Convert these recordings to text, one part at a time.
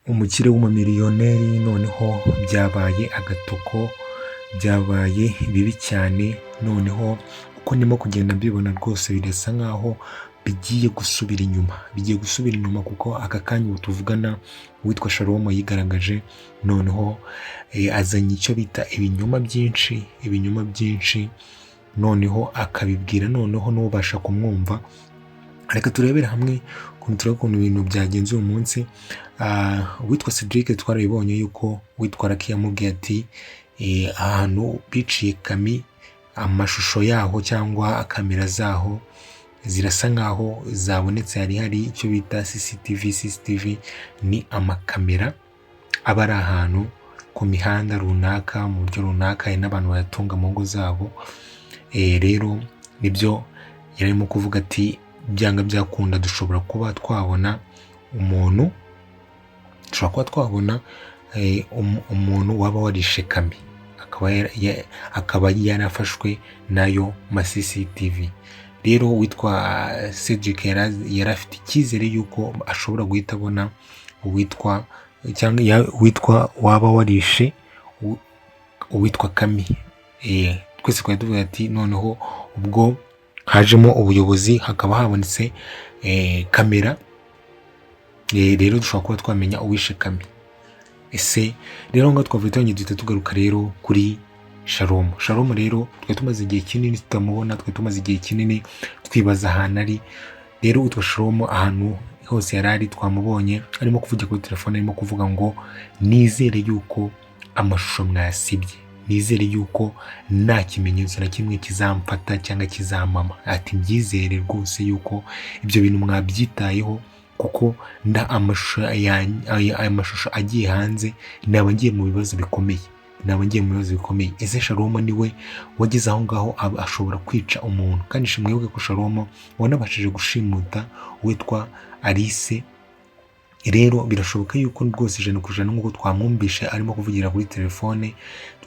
Umukire w'umumiliyoneri noneho byabaye agatoko, byabaye bibi cyane. Noneho uko ndimo kugenda mbibona rwose birasa nkaho bigiye gusubira inyuma, bigiye gusubira inyuma kuko aka kanya ubu tuvugana uwitwa Shalom yigaragaje, noneho azanye icyo bita ibinyoma byinshi, ibinyoma byinshi, noneho akabibwira noneho n'ubasha kumwumva. Reka turebere hamwe ukuntu turebe ukuntu ibintu byagenze uyu munsi. Uwitwa Cedric twarabibonye yuko uwitwa Lucky yamubwiye ati ahantu biciye Kami, amashusho yaho cyangwa kamera zaho zirasa nkaho zabonetse, hari hari icyo bita CCTV. CCTV ni amakamera aba ari ahantu ku mihanda runaka mu buryo runaka, hari n'abantu bayatunga mu ngo zabo. Rero nibyo yarimo kuvuga ati byanga byakunda dushobora kuba twabona umuntu, dushobora kuba twabona umuntu waba warishe Kami, akaba yarafashwe n'ayo ma CCTV. Rero uwitwa Cedric yari afite icyizere yuko ashobora guhita abona uwitwa cyangwa uwitwa waba warishe uwitwa Kami. Twese twari tuvuga ati noneho ubwo hajemo ubuyobozi hakaba habonetse kamera, rero dushobora kuba twamenya uwishe Kami. Ese rero ngaho twavuye turangiye duhita tugaruka rero kuri Shalom. Shalom rero twari tumaze igihe kinini tutamubona, twari tumaze igihe kinini twibaza ahantu ari. Rero uwitwa Shalom ahantu hose yari ari twamubonye arimo kuvugira kuri telefone, arimo kuvuga ngo nizere yuko amashusho mwayasibye, nizere yuko nta kimenyetso na kimwe kizamfata cyangwa kizampama. Ati mbyizere rwose yuko ibyo bintu mwabyitayeho, kuko nda amashusho aya mashusho agiye hanze naba ngiye mu bibazo bikomeye, naba ngiye mu bibazo bikomeye. Ese Shalom niwe wageze aho ngaho ashobora kwica umuntu? Kandi mwibuke ko Shalom wanabashije gushimuta uwitwa Alice. Rero birashoboka yuko rwose 100% nk'uko twamwumvishe arimo kuvugira kuri telefone,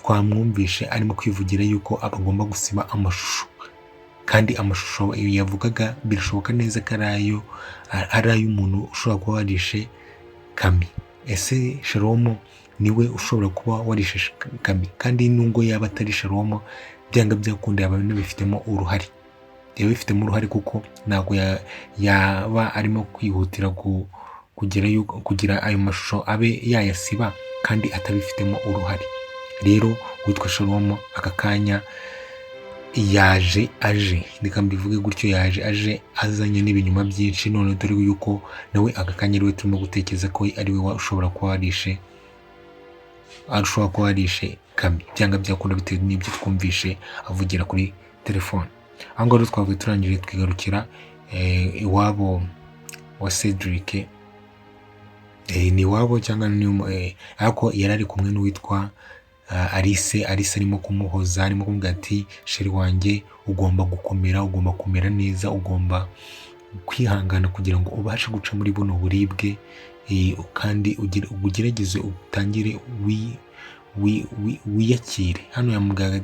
twamwumvishe arimo kwivugira yuko agomba gusiba amashusho, kandi amashusho yavugaga birashoboka neza ko ari ay'umuntu ushobora kuba warishe Kami. Ese Shalom niwe ushobora kuba warishe Kami? Kandi nubwo yaba atari Shalom, byanga byakunda yaba anabifitemo uruhare, yaba abifitemo uruhare kuko ntabwo yaba arimo kwihutira kugira ayo mashusho abe yayasiba kandi atabifitemo uruhare. Rero uwitwa Shalom aka kanya yaje aje, reka mbivuge gutyo, yaje aje azanye n'ibinyoma byinshi. None dore yuko nawe aka kanya ariwe turimo gutekereza ko ariwe ushobora kuba warishe, ashobora kuba warishe Kami, byanga byakunda bitewe n'ibyo twumvishe avugira kuri telefone. Aho ngaho rero twavuye turangije twigarukira iwabo wa Cedric, ni iwabo cyangwa ni ariko yari ari kumwe n'uwitwa Alice. Alice arimo kumuhoza, arimo kumubwira ati chéri wanjye ugomba gukomera, ugomba kumera neza, ugomba kwihangana kugira ngo ubashe guca muri buno buribwe, kandi ugerageze utangire wiyakire. Hano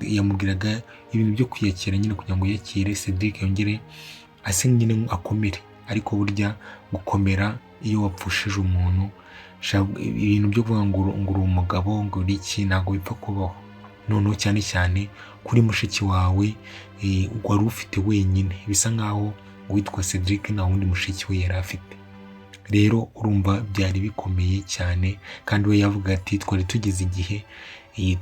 yamubwiraga ibintu byo kwiyakira nyine, kugira ngo yiyakire Cedric yongere ase nyine akomere. Ariko burya gukomera iyo wapfushije umuntu, ibintu byo kuvuga ngo uri umugabo ngo uri iki, ntabwo bipfa kubaho. Noneho cyane cyane kuri mushiki wawe wari ufite wenyine, bisa nkaho uwitwa Cedric nta wundi mushiki we yari afite. Rero urumva byari bikomeye cyane, kandi we yavuga ati twari tugeze igihe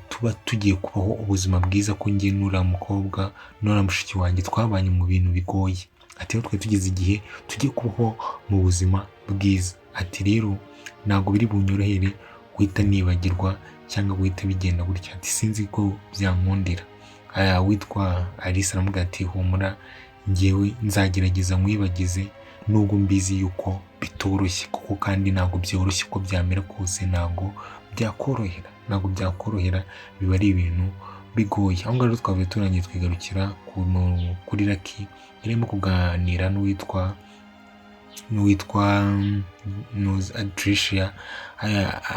tuba tugiye kubaho ubuzima bwiza, ko njye n'uriya mukobwa n'uriya mushiki wanjye twabanye mu bintu bigoye. Ati rero twari tugeze igihe tugiye kubaho mu buzima bwiza. Ati rero ntabwo biri bunyorohere guhita nibagirwa cyangwa guhita bigenda gutya. Ati sinzi ko byankundira. Witwa Alice aramubwira ati humura, njyewe nzagerageza nkwibagize, nubwo mbizi yuko bitoroshye kuko kandi ntabwo byoroshye, uko byamera kose ntabwo byakorohera, ntabwo byakorohera, biba ari ibintu bigoye. Aho ngaho rero twavuye turangiye twigarukira kuri Lucky, yarimo kuganira n'uwitwa Tricia,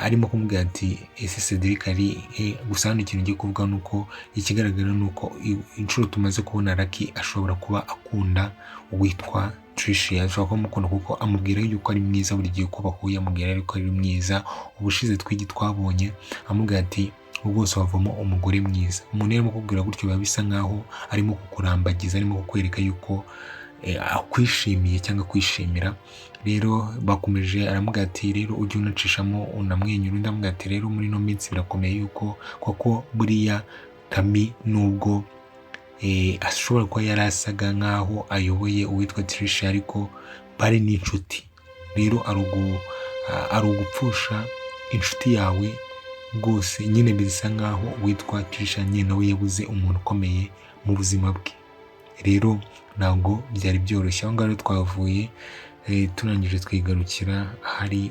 arimo kumubwira ati ese Cedric ari he? Gusa hano ikintu ngiye kuvuga ni uko ikigaragara ni uko inshuro tumaze kubona Lucky ashobora kuba akunda uwitwa Tricia ashobora kuba amukunda kuko amubwira yuko ari mwiza buri gihe uko bahuye, amubwira yuko ari mwiza. Ubushize twigi twabonye amubwira ati rwose wavamo umugore mwiza. Umuntu iyo arimo kukubwira gutyo biba bisa nkaho arimo kukurambagiza, arimo kukwereka yuko akwishimiye cyangwa akwishimira. Rero bakomeje aramubwira ati rero ujye unacishamo unamwenyura. Undi amubwira ati rero muri ino minsi birakomeye yuko koko buriya Kami nubwo ashobora kuba yari asaga nkaho ayoboye uwitwa Tricia, ariko bari n'inshuti. Rero ari ugupfusha inshuti yawe rwose nyine, bisa nkaho uwitwa Tricia nyine nawe yabuze umuntu ukomeye mu buzima bwe. Rero ntabwo byari byoroshye. Aho ngaho rero twavuye, turangije twigarukira ahari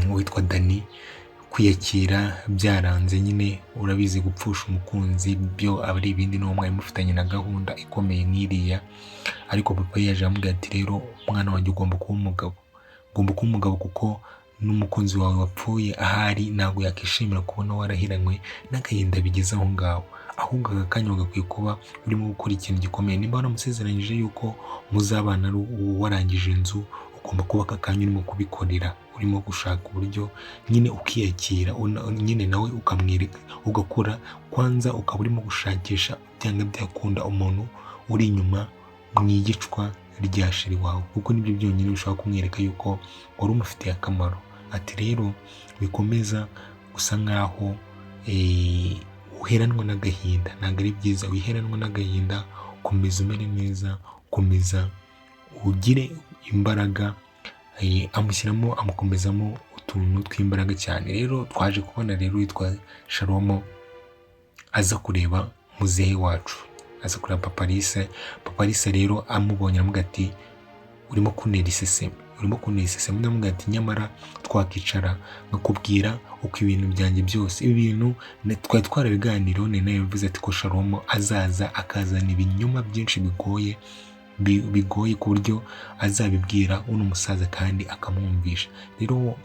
uwitwa Dani. Kwiyakira byaranze nyine, urabizi gupfusha umukunzi byo aba ari ibindi, n'uwo mwari mufitanye na gahunda ikomeye nk'iriya. Ariko papa yaje aramubwira ati rero umwana wanjye ugomba kuba umugabo, ugomba kuba umugabo kuko n'umukunzi wawe wapfuye ahari ntabwo yakishimira kubona warahiranywe n'agahinda bigeze aho ngaho. Ahubwo aka kanya wagakwiye kuba urimo gukora ikintu gikomeye. Nimba waramusezeranyije yuko muzabana ari warangije inzu, ugomba kuba aka kanya urimo kubikorera, urimo gushaka uburyo nyine ukiyakira, nyine nawe ukamwereka, ugakora kwanza, ukaba urimo gushakisha byanga byakunda umuntu uri inyuma mu iyicwa rya chéri wawe, kuko nibyo byonyine bishobora kumwereka yuko wari umufitiye akamaro. Ati rero bikomeza gusa nkaho uheranwa n'agahinda, ntabwo ari byiza. Wiheranwa n'agahinda, komeza umere neza, komeza ugire imbaraga. Amushyiramo amukomezamo utuntu tw'imbaraga cyane. Rero twaje kubona rero witwa Shalomo aza kureba muzehe wacu, aza kureba Papa Alice. Papa Alice rero amubonye aramubwira ati urimo kuntera iseseme, urimo kuntera iseseme. Undi aramubwira ati nyamara twakicara nkakubwira uko ibintu byanjye byose, ibi bintu twari twarabiganiriyeho. Nari narabivuze ati ko Shalomo azaza akazana ibinyoma byinshi bigoye, bigoye ku buryo azabibwira uno musaza kandi akamwumvisha. Rero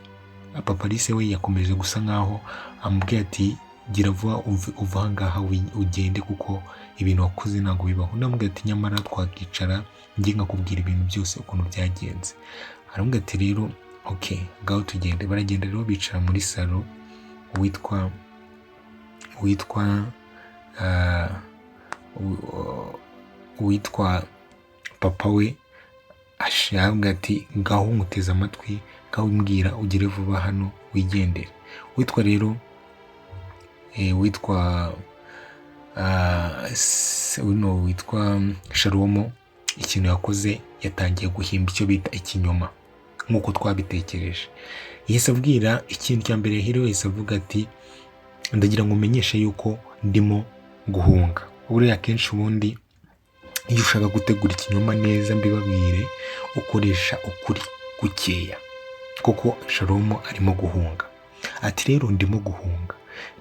Papa Alice we yakomeje gusa nkaho amubwira ati gira vuba uve aha ngaha ugende kuko ibintu wakoze ntabwo bibaho. Undi aramubwira ati nyamara twakicara njye nkakubwira ibintu byose ukuntu byagenze. Aramubwira ati rero ok, ngaho tugende. Baragenda rero bicara muri salo, uwitwa papa we aramubwira ati ngaho nkuteze amatwi, ngaho mbwira ugere vuba hano wigendere. Witwa rero witwa uno witwa Shalomo, ikintu yakoze yatangiye guhimba icyo bita ikinyoma nk'uko twabitekereje. Yahise abwira ikintu cya mbere yaherewe, yahise avuga ati ndagira ngo umenyeshe yuko ndimo guhunga. Buriya akenshi ubundi iyo ushaka gutegura ikinyoma neza, mbibabwire, ukoresha ukuri gukeya, kuko Shalomo arimo guhunga. Ati rero ndimo guhunga,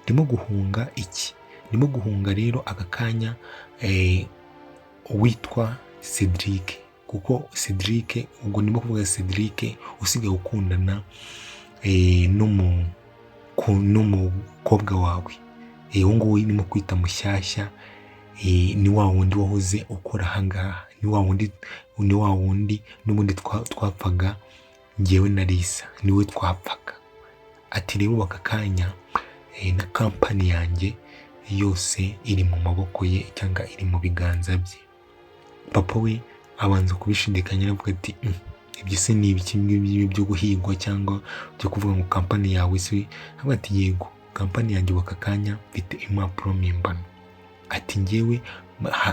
ndimo guhunga iki? Ndimo guhunga rero aka kanya uwitwa Cedric, kuko Cedric, ubwo ndimo kuvuga Cedric usigaye ukundana n'umukobwa wawe, uwo nguwo ndimo kwita Mushyashya, ni wa wundi wahoze ukora aha ngaha, ni wa wundi n'ubundi twapfaga njyewe na Lisa, niwe twapfaga. Ati rero aka kanya na kampani yanjye yose iri mu maboko ye cyangwa iri mu biganza bye. Papa we abanza kubishidikanya, aravuga ati ibyo se ni ibiki ngibyo byo guhigwa cyangwa byo kuvuga ngo kampani yawe se? Aravuga ati yego, kampani yanjye ubu aka kanya mfite impapuro mpimbano. Ati njyewe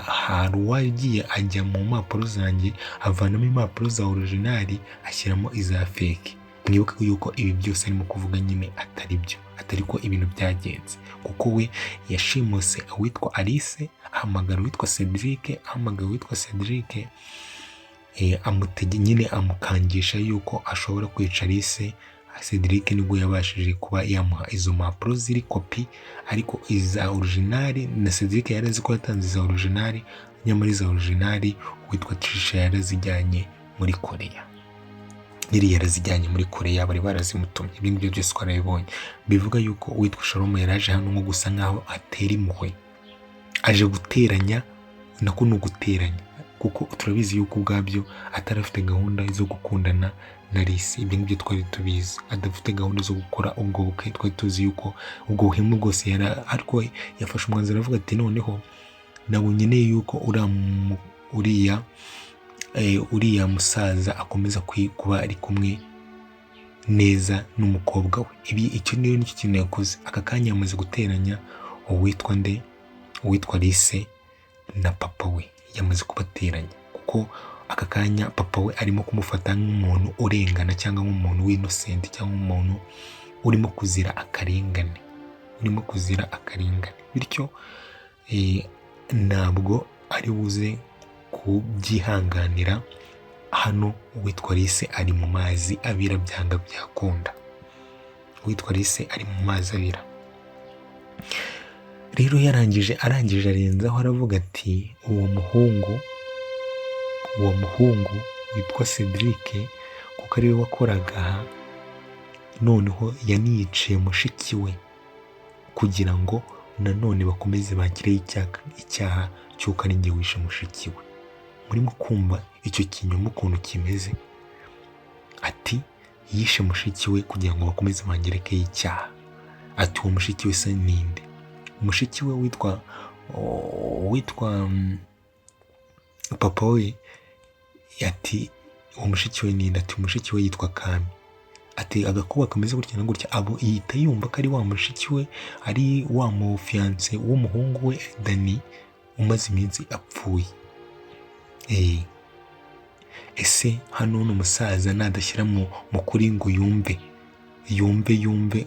hari uwagiye ajya mu mpapuro zanjye avanamo impapuro za original ashyiramo iza fake. Mwibuke yuko ibi byose arimo kuvuga nyine atari byo, atari ko ibintu byagenze, kuko we yashimuse uwitwa Alice, ahamagara uwitwa Cedric, ahamagara uwitwa Cedric, amutege nyine amukangisha yuko ashobora kwica Alice. Cedric nibwo yabashije kuba yamuha izo mpapuro ziri kopi, ariko iza original na Cedric yari azi ko yatanze iza original, nyamara iza original uwitwa Trisha yarazijyanye muri Korea. Nyiri yarazijyanye muri Korea, bari barazimutumye. Ibi ngibyo byose twarabibonye. Bivuga yuko uwitwa Shalom yaraje hano nko gusa nkaho atera impuhwe, aje guteranya, nako ni uguteranya. Kuko turabizi yuko ubwabyo atari afite gahunda zo gukundana na Alice, ibyo ngibyo twari tubizi, adafite gahunda zo gukora ubwo bukwe. Twari tuzi yuko ubwo buhemu bwose yari, ariko yafashe umwanzuro aravuga ati noneho ntabwo nkeneye yuko uriya musaza akomeza kuba ari kumwe neza n'umukobwa we. Ibi icyo niyo nicyo kintu yakoze. Aka kanya yamaze guteranya uwitwa nde, uwitwa Alice na papa we, yamaze kubateranya, kuko aka kanya papa we arimo kumufata nk'umuntu urengana, cyangwa nk'umuntu w'innocent, cyangwa nk'umuntu urimo kuzira akarengane, urimo kuzira akarengane. Bityo ntabwo ari buze kubyihanganira. Hano uwitwa Alice ari mu mazi abira byanga byakunda, uwitwa Alice ari mu mazi abira. Rero yarangije arangije arenzaho aravuga ati uwo muhungu witwa Cedric, kuko ariwe wakoraga aha, noneho yaniyiciye mushiki we kugira ngo nanone bakomeze bakireho icyaha cy'uko ari njye wishe mushiki we. Murimo kumva icyo kinyoma ukuntu kimeze? Ati yishe mushiki we kugira ngo bakomeze bangerekeho icyaha. Ati uwo mushiki we se ninde? Mushiki we witwa papa we. Ati uwo mushiki we ninde? Ati mushiki we yitwa Kami. Ati agakuba kameze gutya na gutya. Abo yihita yumva ko ari wa mushiki we, ari wa mufiancé w'umuhungu we Dani umaze iminsi apfuye. Ese hano ni umusaza nadashyira mu kuri ngo yumve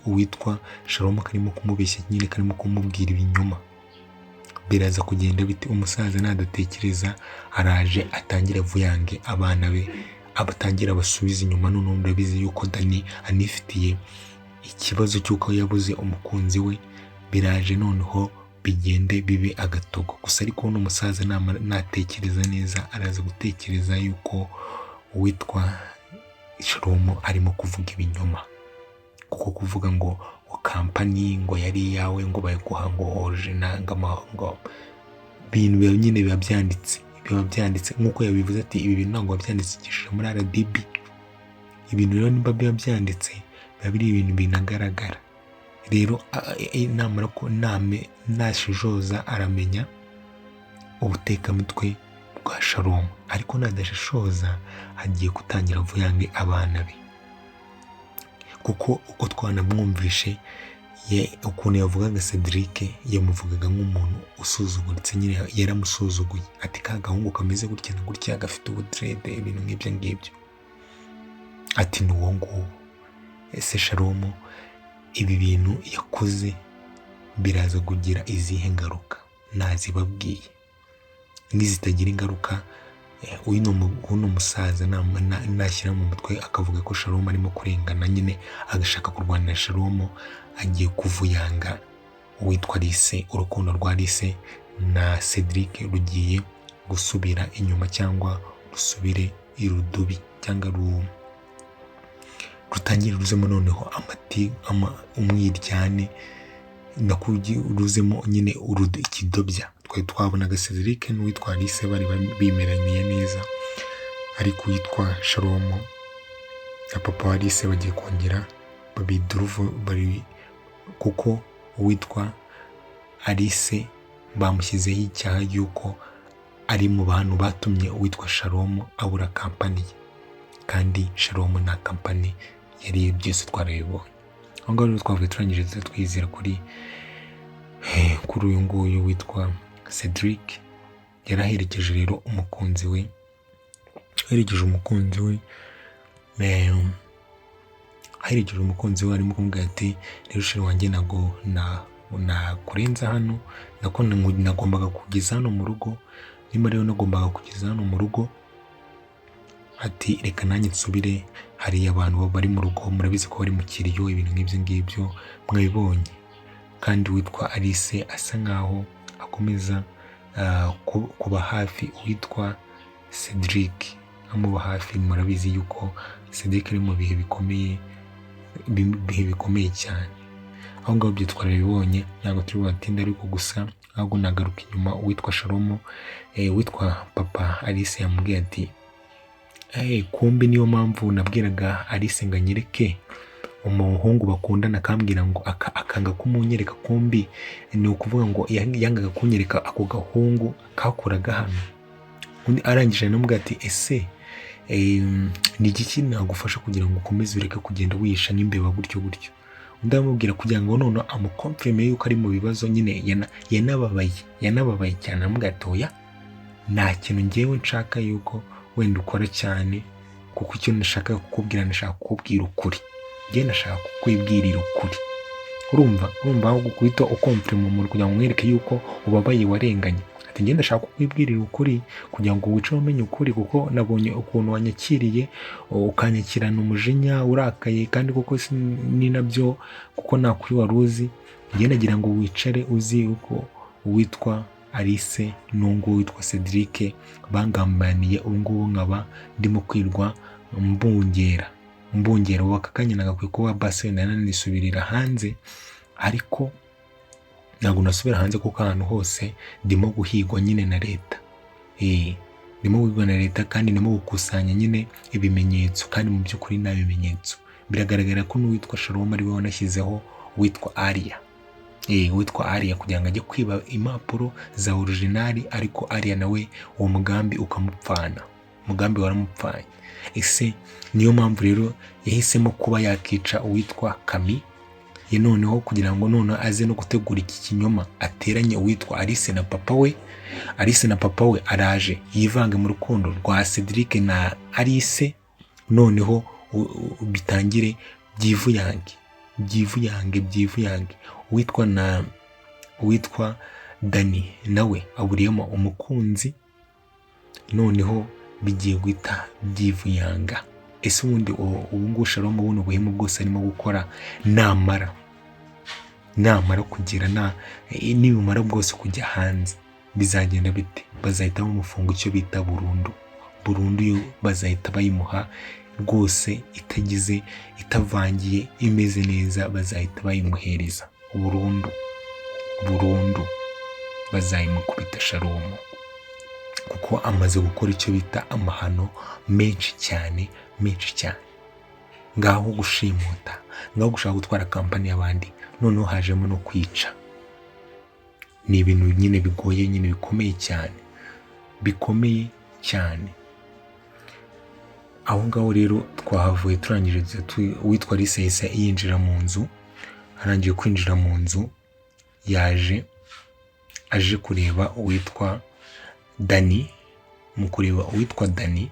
uwitwa Shalom karimo kumubeshya nyine, karimo kumubwira ibinyoma, biraza kugenda bite? Umusaza nadatekereza araje atangire avuyange abana be, abatangira abasubize inyuma. Noneho murabizi yuko Dani anifitiye ikibazo cy'uko yabuze umukunzi we, biraje noneho bigende bibe agatogo gusa. Ariko n'umusaza natekereza neza araza gutekereza yuko uwitwa Shalom arimo kuvuga ibinyoma, kuko kuvuga ngo company ngo yari iyawe, ngo bayiguha ngo original, ngo ibintu biba nyine biba byanditse nk'uko yabivuze. Ati ibi bintu ntabwo wabyandikishije muri RDB. Ibintu rero niba biba byanditse, biba biri ibintu binagaragara. Rero namara ko name nashishoza aramenya ubutekamutwe bwa Shalom, ariko nadashishoza agiye gutangira avuyange abana be, kuko uko twanamwumvishe ukuntu yavugaga Cedric, yamuvugaga nk'umuntu usuzuguritse nyine, yaramusuzuguye. Ati ka gahungu kameze gutya na gutya, gafite ubudread, ibintu nk'ibyo ngibyo, ati ni uwo nguwo. Ese Shalom ibi bintu yakoze biraza kugira izihe ngaruka? Nazibabwiye, nizitagira ingaruka, uno musaza nashyira mu mutwe akavuga ko Shalom arimo kurengana nyine, agashaka kurwanira Shalom, agiye kuvuyanga uwitwa Alice. Urukundo rwa Alice na Cedric rugiye gusubira inyuma, cyangwa rusubire irudubi, cyangwa rutangire ruzemo noneho amati umwiryane, nako ruzemo nyine ikidobya. Twari twabonaga Cedric n'uwitwa Alice bari bimeraniye neza, ariko uwitwa Shalom na papa wa Alice bagiye kongera babiduruvu bari, kuko uwitwa Alice bamushyizeho icyaha y'uko ari mu bantu batumye uwitwa Shalom abura company ye, kandi Shalom nta company yari, byose twarabibonye. Aho ngaho rero twavuye turangije twizera kuri uyu nguyu witwa Cedric. Yari aherekeje rero umukunzi we, aherekeje umukunzi we, arimo kumubwira ati rero chéri wanjye, ntabwo nakurenza hano, nako nagombaga kugeza hano mu rugo. Niba rero nagombaga kugeza hano mu rugo, ati reka nanjye nsubire hariya abantu bari mu rugo, murabizi ko bari mu kiriyo, ibintu nk'ibyo ngibyo mwabibonye. Kandi witwa Alice asa nkaho akomeza kuba hafi uwitwa Cedric, amuba hafi. Murabizi yuko Cedric ari mu bihe bikomeye, bihe bikomeye cyane. Aho ngaho ibyo twarabibonye, ntabwo turi buhatinde, ariko gusa ahubwo nagaruka inyuma. Uwitwa Shalomo, uwitwa papa Alice yamubwiye ati: "Kumbi niyo mpamvu nabwiraga Alice ngo anyereke umuhungu bakundana, akambwira ngo akanga kumunyereka. Kumbi ni ukuvuga ngo yangaga kunyereka ako gahungu kakoraga hano." Undi arangije aramubwira ati: "Ese ni igiki nagufasha kugira ngo ukomeze ureke kugenda wihisha nk'imbeba gutyo gutyo?" Undi aramubwira kugira ngo noneho amuconfirme yuko ari mu bibazo nyine, yanababaye, yanababaye cyane. Aramubwira ati: "Oya, nta kintu ngewe nshaka yuko wenda ukora cyane, kuko icyo nashaka kukubwira, ndashaka kukubwira ukuri. Njye ndashaka kukwibwirira ukuri." Urumva aho guhita uconfirma umuntu kugira ngo umwereke yuko ubabaye, warenganye. Ati: "Njye ndashaka kukwibwirira ukuri kugira ngo wicare umenye ukuri, kuko nabonye ukuntu wanyakiriye, ukanyakirana umujinya, urakaye, kandi koko ni nabyo, kuko nta kuri wari uzi. Njye nagira ngo wicare uzi uko uwitwa Alice n'uwo witwa Cedric bangambaniye. Ubu ngubu nkaba ndimo kwirwa mbungera mbungera. Ubu aka kanya nagakwiye kuba basi wenda nanisubirira hanze, ariko ntabwo nasubira hanze kuko ahantu hose ndimo guhigwa nyine na leta. Ndimo guhigwa na leta kandi ndimo gukusanya nyine ibimenyetso, kandi mu by'ukuri nta bimenyetso. Biragaragara ko n'uwitwa Shalom ari we wanashyizeho uwitwa Aria, uwitwa Aria kugira ngo ajye kwiba impapuro za original, ariko Aria nawe uwo mugambi ukamupfana, umugambi waramupfanye. Ese niyo mpamvu rero yahisemo kuba yakica uwitwa Kami ye, noneho kugira ngo noneho aze no gutegura iki kinyoma, ateranye uwitwa Alice na papa we. Alice na papa we araje yivange mu rukundo rwa Cedric na Alice, noneho bitangire byivuyange, byivuyange, byivuyange." Uwitwa Dani nawe aburiyemo umukunzi, noneho bigiye guhita byivuyanga. Ese ubundi ubu ngubu Shalom, buno buhemu bwose arimo gukora, namara kugira na nibimara bwose kujya hanze, bizagenda bite? Bazahita bamufunga icyo bita burundu. Burundu yo bazahita bayimuha rwose, itagize, itavangiye, imeze neza. Bazahita bayimuhereza burundu, burundu bazayimukubita Shalom, kuko amaze gukora icyo bita amahano menshi cyane, menshi cyane. Ngaho gushimuta, ngaho gushaka gutwara company y'abandi, noneho hajemo no kwica. Ni ibintu nyine bigoye nyine, bikomeye cyane, bikomeye cyane. Aho ngaho rero twahavuye turangije. Uwitwa Alice yahise yinjira mu nzu. Arangije kwinjira mu nzu, yaje aje kureba uwitwa Dani. Mu kureba uwitwa Dani,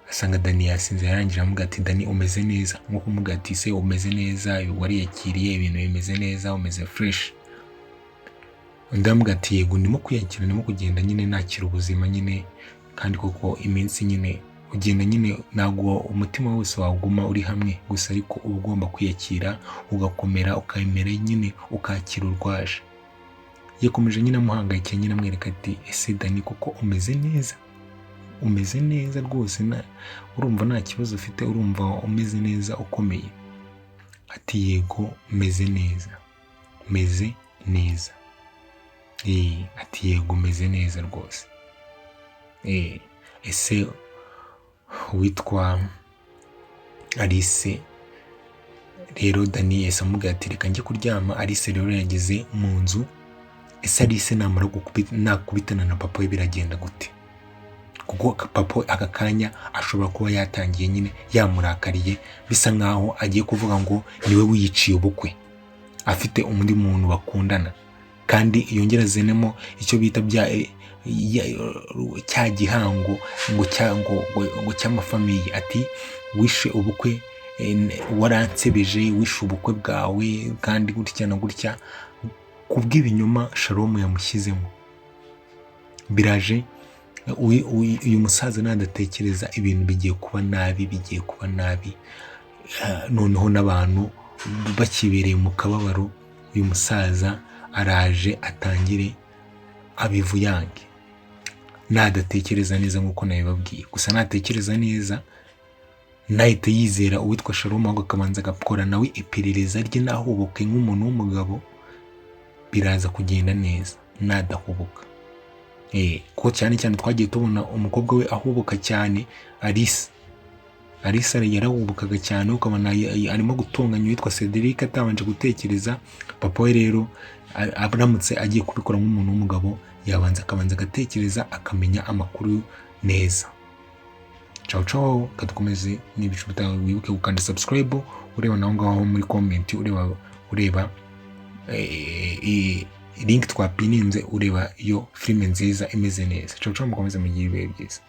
asanga Dani yasinze. Yarangije aramubwira ati: "Dani, umeze neza?" Nko kumubwira ati: "Se umeze neza? Wariyakiriye? Ibintu bimeze neza? Umeze fresh?" Undi aramubwira ati: "Yego, ndimo kwiyakira, ndimo kugenda nyine nakira ubuzima nyine." Kandi koko iminsi nyine ugenda nyine, ntabwo umutima wose waguma uri hamwe gusa, ariko uba ugomba kwiyakira, ugakomera, ukemera nyine, ukakira urwaje. Yakomeje nyine amuhangayikiye nyine, amwereka ati: "Ese Dani, koko umeze neza? Umeze neza rwose? Urumva nta kibazo ufite? Urumva umeze neza, ukomeye?" Ati: "Yego, meze neza, meze neza." Ati: "Yego, meze neza rwose." Ese uwitwa Alice rero, Dani yahise amubwira ati: "Reka njye kuryama." Alice rero yageze mu nzu. Ese Alice namara nakubitana na papa we biragenda gute? Kuko papa we aka kanya ashobora kuba yatangiye nyine yamurakariye, bisa nkaho agiye kuvuga ngo niwe wiyiciye ubukwe, afite undi muntu bakundana, kandi yongera azenemo icyo bita bya cya gihango ngo cya ngo ngo cy'amafamille, ati: "Wishe ubukwe, waransebeje, wishe ubukwe bwawe," kandi gutya na gutya, kubw'ibinyoma Shalom yamushyizemo. Biraje uyu musaza nadatekereza, ibintu bigiye kuba nabi, bigiye kuba nabi. Noneho n'abantu bakibereye mu kababaro, uyu musaza araje atangire abivuyange nadatekereza neza nk'uko nabibabwiye. Gusa natekereza neza, Ntahite yizera uwitwa Shalom, ahubwo akabanza agakora nawe iperereza rye, nahubuke nk'umuntu w'umugabo, biraza kugenda neza nadahubuka. Kuko cyane cyane twagiye tubona umukobwa we ahubuka cyane, Alisa. Alisa yarahubukaga cyane, ukabona arimo gutunganya uwitwa Cedric atabanje gutekereza. Papa we rero aramutse agiye kubikora nk'umuntu w'umugabo, yabanza akabanza agatekereza, akamenya amakuru neza. Ciao ciao, kadukomeze n'ibicu bitawe. Wibuke gukanda subscribe, ureba naho ngaho muri comment, ureba link twapininze, ureba iyo filime nziza imeze neza. Ciao ciao, mukomeze mugire ibihe byiza.